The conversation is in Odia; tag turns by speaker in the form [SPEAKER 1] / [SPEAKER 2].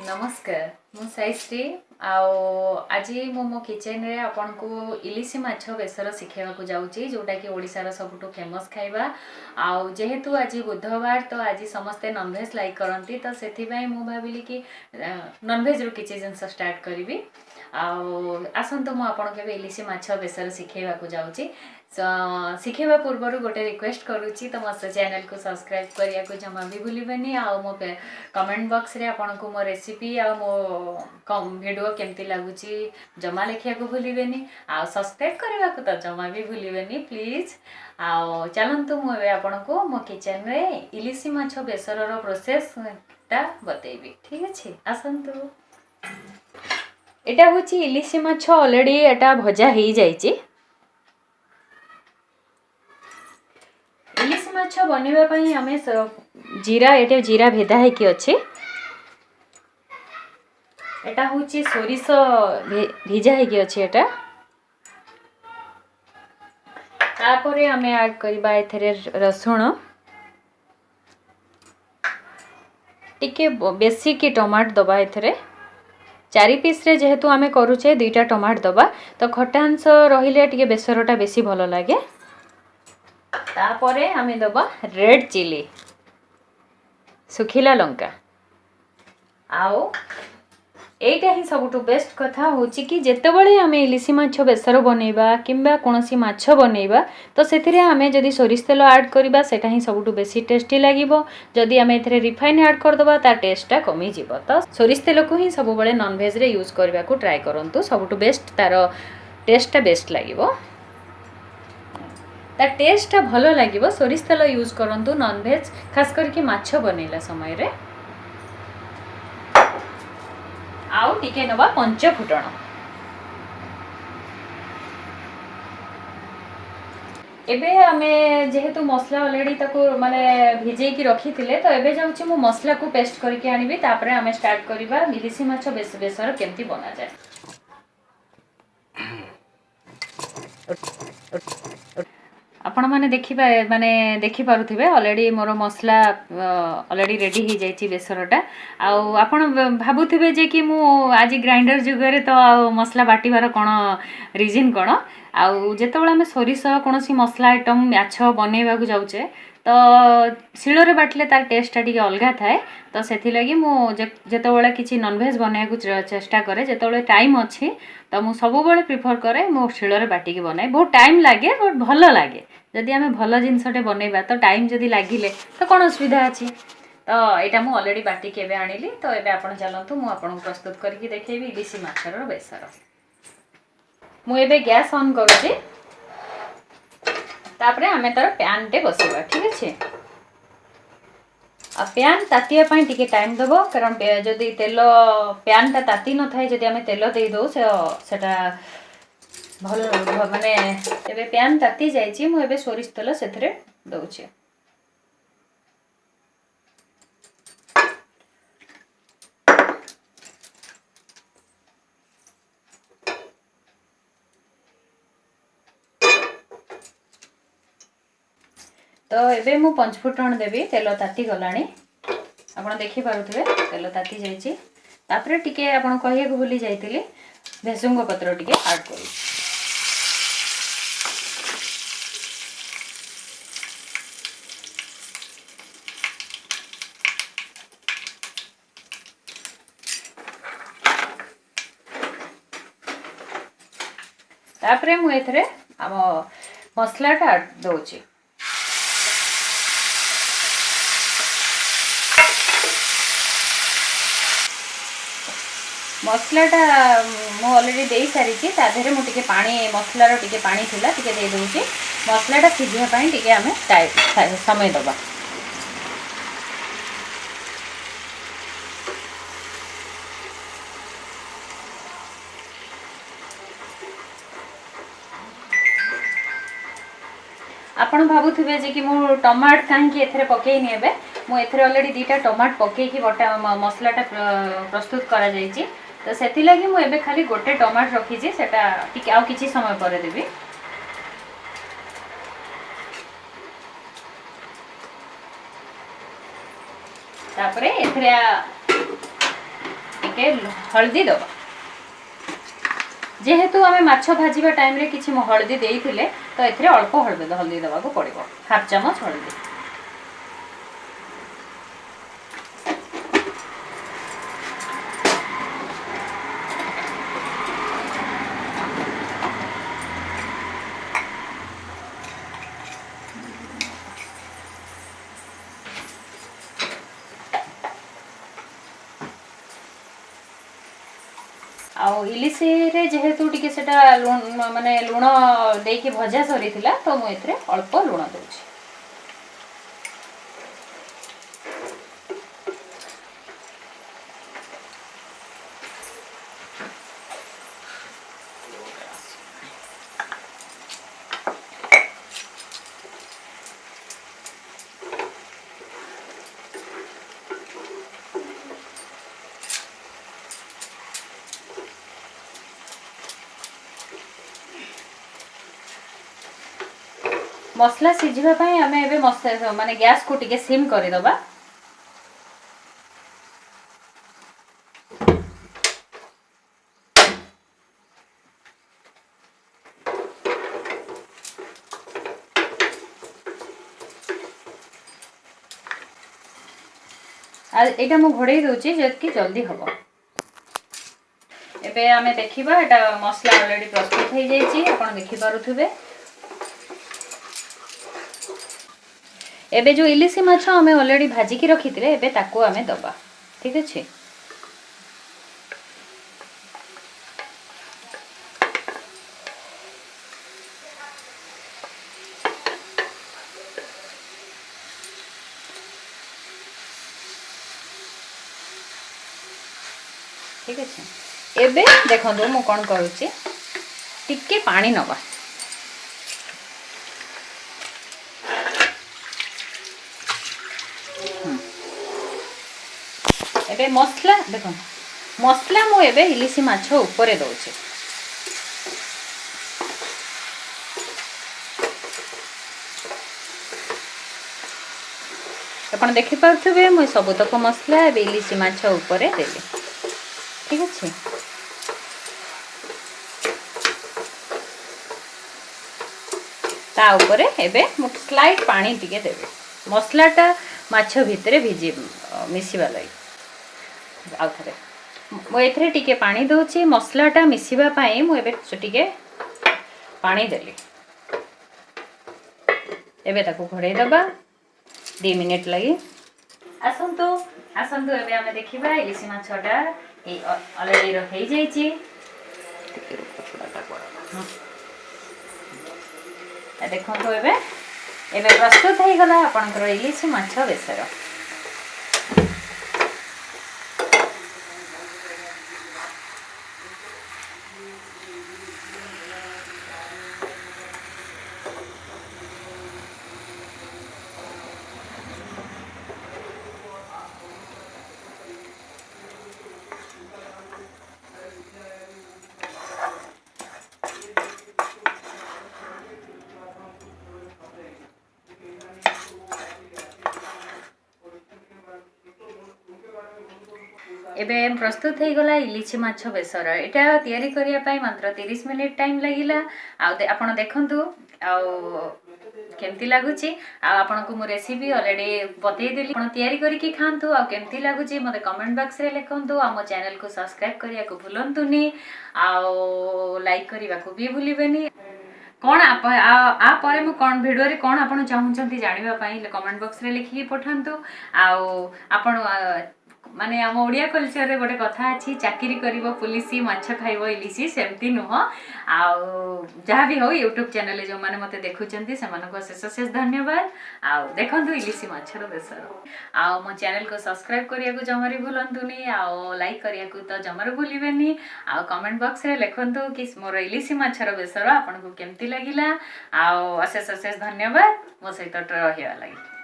[SPEAKER 1] ନମସ୍କାର, ମୁଁ ସାଇଶ୍ରୀ। ଆଉ ଆଜି ମୁଁ ମୋ କିଚେନରେ ଆପଣଙ୍କୁ ଇଲିଶି ମାଛ ବେସର ଶିଖେଇବାକୁ ଯାଉଛି, ଯେଉଁଟାକି ଓଡ଼ିଶାର ସବୁଠୁ ଫେମସ୍ ଖାଇବା। ଆଉ ଯେହେତୁ ଆଜି ବୁଧବାର, ତ ଆଜି ସମସ୍ତେ ନନଭେଜ୍ ଲାଇକ୍ କରନ୍ତି, ତ ସେଥିପାଇଁ ମୁଁ ଭାବିଲି କି ନନଭେଜ୍ରୁ କିଛି ଜିନିଷ ଷ୍ଟାର୍ଟ କରିବି। ଆଉ ଆସନ୍ତୁ, ମୁଁ ଆପଣଙ୍କୁ ଏବେ ଇଲିଶି ମାଛ ବେସର ଶିଖେଇବାକୁ ଯାଉଛି। ଶିଖେଇବା ପୂର୍ବରୁ ଗୋଟେ ରିକ୍ୱେଷ୍ଟ କରୁଛି, ତ ମୋ ଚ୍ୟାନେଲକୁ ସବସ୍କ୍ରାଇବ୍ କରିବାକୁ ଜମା ବି ଭୁଲିବେନି। ଆଉ ମୋ କମେଣ୍ଟ ବକ୍ସରେ ଆପଣଙ୍କୁ ମୋ ରେସିପି ଆଉ ମୋ ଭିଡ଼ିଓ କେମିତି ଲାଗୁଛି ଜମା ଲେଖିବାକୁ ଭୁଲିବେନି। ଆଉ ସବସ୍କ୍ରାଇବ୍ କରିବାକୁ ତ ଜମା ବି ଭୁଲିବେନି, ପ୍ଲିଜ୍। ଆଉ ଚାଲନ୍ତୁ, ମୁଁ ଏବେ ଆପଣଙ୍କୁ ମୋ କିଚେନରେ ଇଲିଶି ମାଛ ବେସରର ପ୍ରୋସେସ୍ଟା ବତେଇବି। ଠିକ୍ ଅଛି, ଆସନ୍ତୁ। ଏଇଟା ହେଉଛି ଇଲିଶି ମାଛ, ଅଲରେଡ଼ି ଏଟା ଭଜା ହେଇଯାଇଛି। ଇଲିଶି ମାଛ ବନେଇବା ପାଇଁ ଆମେ ଜିରା, ଏଠି ଜିରା ଭେଦା ହେଇକି ଅଛି। ଏଟା ହେଉଛି ସୋରିଷ ଭିଜା ହେଇକି ଅଛି ଏଟା। ତାପରେ ଆମେ ଆଡ୍ କରିବା ଏଥିରେ ରସୁଣ, ଟିକେ ବେଶୀ କି ଟମାଟୋ ଦେବା ଏଥିରେ। 4 ପିସ୍ରେ ଯେହେତୁ ଆମେ କରୁଛେ, 2ଟା ଟମାଟୋ ଦେବା। ତ ଖଟା ଅଂଶ ରହିଲେ ଟିକେ ବେସରଟା ବେଶୀ ଭଲ ଲାଗେ। ତାପରେ ଆମେ ଦେବା ରେଡ୍ ଚିଲି, ଶୁଖିଲା ଲଙ୍କା। ଆଉ ଏଇଟା ହିଁ ସବୁଠୁ ବେଷ୍ଟ କଥା ହେଉଛି କି ଯେତେବେଳେ ଆମେ ଇଲିଶି ମାଛ ବେସର ବନେଇବା କିମ୍ବା କୌଣସି ମାଛ ବନେଇବା, ତ ସେଥିରେ ଆମେ ଯଦି ସୋରିଷ ତେଲ ଆଡ଼୍ କରିବା, ସେଇଟା ହିଁ ସବୁଠୁ ବେଶୀ ଟେଷ୍ଟି ଲାଗିବ। ଯଦି ଆମେ ଏଥିରେ ରିଫାଇନ୍ ଆଡ଼୍ କରିଦେବା, ତା ଟେଷ୍ଟଟା କମିଯିବ। ତ ସୋରିଷ ତେଲକୁ ହିଁ ସବୁବେଳେ ନନଭେଜ୍ରେ ୟୁଜ୍ କରିବାକୁ ଟ୍ରାଏ କରନ୍ତୁ, ସବୁଠୁ ବେଷ୍ଟ, ତାର ଟେଷ୍ଟଟା ବେଷ୍ଟ ଲାଗିବ, ତା ଟେଷ୍ଟଟା ଭଲ ଲାଗିବ। ସୋରିଷ ତେଲ ୟୁଜ୍ କରନ୍ତୁ ନନଭେଜ୍, ଖାସ କରିକି ମାଛ ବନେଇଲା ସମୟରେ। ଆଉ ଟିକେ ନେବା ପଞ୍ଚ ଫୁଟଣ। ଏବେ ଆମେ ଯେହେତୁ ମସଲା ଅଲରେଡ଼ି ତାକୁ ମାନେ ଭିଜେଇକି ରଖିଥିଲେ, ତ ଏବେ ଯାଉଛି ମୁଁ ମସଲାକୁ ପେଷ୍ଟ କରିକି ଆଣିବି। ତାପରେ ଆମେ ଷ୍ଟାର୍ଟ କରିବା ଇଲିଶି ମାଛ ବେସର କେମିତି ବନାଯାଏ। ଆପଣମାନେ ଦେଖିବା, ମାନେ ଦେଖିପାରୁଥିବେ, ଅଲରେଡ଼ି ମୋର ମସଲା ଅଲରେଡ଼ି ରେଡ଼ି ହେଇଯାଇଛି ବେସରଟା। ଆଉ ଆପଣ ଭାବୁଥିବେ ଯେ କି ମୁଁ ଆଜି ଗ୍ରାଇଣ୍ଡର ଯୁଗରେ ତ ଆଉ ମସଲା ବାଟିବାର କ'ଣ ରିଜିନ୍ କ'ଣ? ଆଉ ଯେତେବେଳେ ଆମେ ସୋରିଷ, କୌଣସି ମସଲା ଆଇଟମ୍, ମାଛ ବନେଇବାକୁ ଯାଉଛେ, ତ ଶିଳରେ ବାଟିଲେ ତାର ଟେଷ୍ଟଟା ଟିକେ ଅଲଗା ଥାଏ। ତ ସେଥିଲାଗି ମୁଁ ଯେତେବେଳେ କିଛି ନନଭେଜ୍ ବନେଇବାକୁ ଚେଷ୍ଟା କରେ, ଯେତେବେଳେ ଟାଇମ୍ ଅଛି, ତ ମୁଁ ସବୁବେଳେ ପ୍ରିଫର୍ କରେ ମୁଁ ଶିଳରେ ବାଟିକି ବନାଏ। ବହୁତ ଟାଇମ୍ ଲାଗେ, ବଟ୍ ଭଲ ଲାଗେ। ଯଦି ଆମେ ଭଲ ଜିନିଷଟେ ବନେଇବା, ତ ଟାଇମ୍ ଯଦି ଲାଗିଲେ ତ କ'ଣ ଅସୁବିଧା ଅଛି? ତ ଏଇଟା ମୁଁ ଅଲରେଡ଼ି ବାଟିକି ଏବେ ଆଣିଲି। ତ ଏବେ ଆପଣ ଚାଲନ୍ତୁ, ମୁଁ ଆପଣଙ୍କୁ ପ୍ରସ୍ତୁତ କରିକି ଦେଖେଇବି ଇଲିଶି ମାଛର ବେସର। ମୁଁ ଏବେ ଗ୍ୟାସ୍ ଅନ୍ କରୁଛି। ତାପରେ ଆମେ ତାର ପ୍ୟାନ୍ଟେ ବସେଇବା। ଠିକ୍ ଅଛି। ଆଉ ପ୍ୟାନ୍ ତାତିବା ପାଇଁ ଟିକେ ଟାଇମ୍ ଦେବ, କାରଣ ଯଦି ତେଲ ପ୍ୟାନ୍ଟା ତାତି ନଥାଏ, ଯଦି ଆମେ ତେଲ ଦେଇଦେଉ, ସେ ସେଟା ଭଲ ମାନେ। ଏବେ ପ୍ୟାନ୍ ତାତି ଯାଇଛି, ମୁଁ ଏବେ ସୋରିଷ ତେଲ ସେଥିରେ ଦେଉଛି। ତ ଏବେ ମୁଁ ପଞ୍ଚଫୁଟଣ ଦେବି। ତେଲ ତାତି ଗଲାଣି, ଆପଣ ଦେଖିପାରୁଥିବେ ତେଲ ତାତି ଯାଇଛି। ତାପରେ ଟିକେ ଆପଣ କହିବାକୁ ଭୁଲି ଯାଇଥିଲି, ଭେସୁଙ୍ଗ ପତ୍ର ଟିକେ ଆଡ଼୍ କରୁଛି। ତାପରେ ମୁଁ ଏଥିରେ ଆମ ମସଲାଟା ଦେଉଛି। ମସଲାଟା ମୁଁ ଅଲରେଡ଼ି ଦେଇସାରିଛି। ତା ଦେହରେ ମୁଁ ଟିକେ ପାଣି, ମସଲାର ଟିକେ ପାଣି ଥିଲା, ଟିକେ ଦେଇଦେଉଛି। ମସଲାଟା ସିଝିବା ପାଇଁ ଟିକେ ଆମେ ସମୟ ଦେବା। ଆପଣ ଭାବୁଥିବେ ଯେ କି ମୁଁ ଟମାଟୋ କାହିଁକି ଏଥିରେ ପକେଇନି। ଏବେ ମୁଁ ଏଥିରେ ଅଲରେଡ଼ି 2ଟା ଟମାଟୋ ପକେଇକି ବଟା ମସଲାଟା ପ୍ରସ୍ତୁତ କରାଯାଇଛି। ତ ସେଥିଲାଗି ମୁଁ ଏବେ ଖାଲି ଗୋଟେ ଟମାଟୋ ରଖିଛି, ସେଟା ଟିକେ ଆଉ କିଛି ସମୟ ପରେ ଦେବି। ତାପରେ ଏଥିରେ ଟିକେ ହଳଦୀ ଦେବା। ଯେହେତୁ ଆମେ ମାଛ ଭାଜିବା ଟାଇମ୍ରେ କିଛି ହଳଦୀ ଦେଇଥିଲେ, ତ ଏଥିରେ ଅଳ୍ପ ହଳଦୀ ଦେବାକୁ ପଡ଼ିବ, ହାଫ୍ ଚାମଚ ହଳଦୀ। ଆଉ ଇଲିଶିରେ ଯେହେତୁ ଟିକେ ସେଟା ମାନେ ଲୁଣ ଦେଇକି ଭଜା ସରିଥିଲା, ତ ମୁଁ ଏଥିରେ ଅଳ୍ପ ଲୁଣ ଦେଉଛି। ମସଲା ସିଝିବା ପାଇଁ ଆମେ ଏବେ ମସଲା ମାନେ ଗ୍ୟାସକୁ ଟିକେ ସିମ୍ କରିଦେବା। ଆଉ ଏଇଟା ମୁଁ ଘୋଡ଼େଇ ଦେଉଛି ଯେତିକି ଜଲ୍ଦି ହେବ। ଏବେ ଆମେ ଦେଖିବା ଏଇଟା ମସଲା ଅଲରେଡ଼ି ପ୍ରସ୍ତୁତ ହେଇଯାଇଛି, ଆପଣ ଦେଖିପାରୁଥିବେ। ଏବେ ଯେଉଁ ଇଲିଶି ମାଛ ଆମେ ଅଲରେଡ଼ି ଭାଜିକି ରଖିଥିଲେ, ଏବେ ତାକୁ ଆମେ ଦେବା। ଠିକ୍ ଅଛି। ଠିକ୍ ଅଛି। ଏବେ ଦେଖନ୍ତୁ ମୁଁ କ'ଣ କରୁଛି, ଟିକେ ପାଣି ନେବା। ଏବେ ମସଲା ଦେଖନ୍ତୁ, ମସଲା ମୁଁ ଏବେ ଇଲିଶି ମାଛ ଉପରେ ଦେଉଛି। ଆପଣ ଦେଖିପାରୁଥିବେ ମୁଁ ସବୁତକ ମସଲା ଏବେ ଇଲିଶି ମାଛ ଉପରେ ଦେଲି। ଠିକ୍ ଅଛି। ତା ଉପରେ ଏବେ ମୁଁ ସ୍ଲାଇଟ୍ ପାଣି ଟିକେ ଦେବି, ମସଲାଟା ମାଛ ଭିତରେ ଭିଜି ମିଶିବା ଲାଗି। ଆଉ ଥରେ ମୁଁ ଏଥିରେ ଟିକେ ପାଣି ଦେଉଛି, ମସଲାଟା ମିଶିବା ପାଇଁ ମୁଁ ଏବେ ଟିକେ ପାଣି ଦେଲି। ଏବେ ତାକୁ ଘୋଡ଼େଇ ଦେବା 2 ମିନିଟ୍ ଲାଗି। ଆସନ୍ତୁ ଆସନ୍ତୁ ଏବେ ଆମେ ଦେଖିବା ଇଲିଶି ମାଛଟା ଅଲରେଡ଼ି ହେଇଯାଇଛି। ଦେଖନ୍ତୁ ଏବେ ଏବେ ପ୍ରସ୍ତୁତ ହେଇଗଲା ଆପଣଙ୍କର ଇଲିଶି ମାଛ ବେସର। ଏବେ ପ୍ରସ୍ତୁତ ହେଇଗଲା ଇଲିଶି ମାଛ ବେସର। ଏଇଟା ତିଆରି କରିବା ପାଇଁ ମାତ୍ର 30 ମିନିଟ୍ ଟାଇମ୍ ଲାଗିଲା। ଆଉ ଆପଣ ଦେଖନ୍ତୁ ଆଉ କେମିତି ଲାଗୁଛି। ଆଉ ଆପଣଙ୍କୁ ମୁଁ ରେସିପି ଅଲରେଡ଼ି ବତେଇଦେଲି, ଆପଣ ତିଆରି କରିକି ଖାଆନ୍ତୁ। ଆଉ କେମିତି ଲାଗୁଛି ମୋତେ କମେଣ୍ଟ ବକ୍ସରେ ଲେଖନ୍ତୁ। ଆଉ ମୋ ଚ୍ୟାନେଲକୁ ସବସ୍କ୍ରାଇବ୍ କରିବାକୁ ଭୁଲନ୍ତୁନି, ଆଉ ଲାଇକ୍ କରିବାକୁ ବି ଭୁଲିବେନି। କ'ଣ ଆ ପରେ ମୁଁ କ'ଣ ଭିଡ଼ିଓରେ କ'ଣ ଆପଣ ଚାହୁଁଛନ୍ତି ଜାଣିବା ପାଇଁ କମେଣ୍ଟ ବକ୍ସରେ ଲେଖିକି ପଠାନ୍ତୁ। ଆଉ ଆପଣ ମାନେ ଆମ ଓଡ଼ିଆ କଲଚରରେ ଗୋଟେ କଥା ଅଛି, ଚାକିରି କରିବ ପୁଲିସି, ମାଛ ଖାଇବ ଇଲିଶି, ସେମିତି ନୁହଁ। ଆଉ ଯାହା ବି ହଉ, ୟୁଟ୍ୟୁବ୍ ଚ୍ୟାନେଲରେ ଯେଉଁମାନେ ମୋତେ ଦେଖୁଛନ୍ତି ସେମାନଙ୍କୁ ଅଶେଷ ଅଶେଷ ଧନ୍ୟବାଦ। ଆଉ ଦେଖନ୍ତୁ ଇଲିଶି ମାଛର ବେସର। ଆଉ ମୋ ଚ୍ୟାନେଲକୁ ସବସ୍କ୍ରାଇବ୍ କରିବାକୁ ଜମାରୁ ଭୁଲନ୍ତୁନି, ଆଉ ଲାଇକ୍ କରିବାକୁ ତ ଜମାରୁ ଭୁଲିବେନି। ଆଉ କମେଣ୍ଟ ବକ୍ସରେ ଲେଖନ୍ତୁ କି ମୋର ଇଲିଶି ମାଛର ବେସର ଆପଣଙ୍କୁ କେମିତି ଲାଗିଲା। ଆଉ ଅଶେଷ ଅଶେଷ ଧନ୍ୟବାଦ ମୋ ସହିତ ରହିବା ଲାଗି।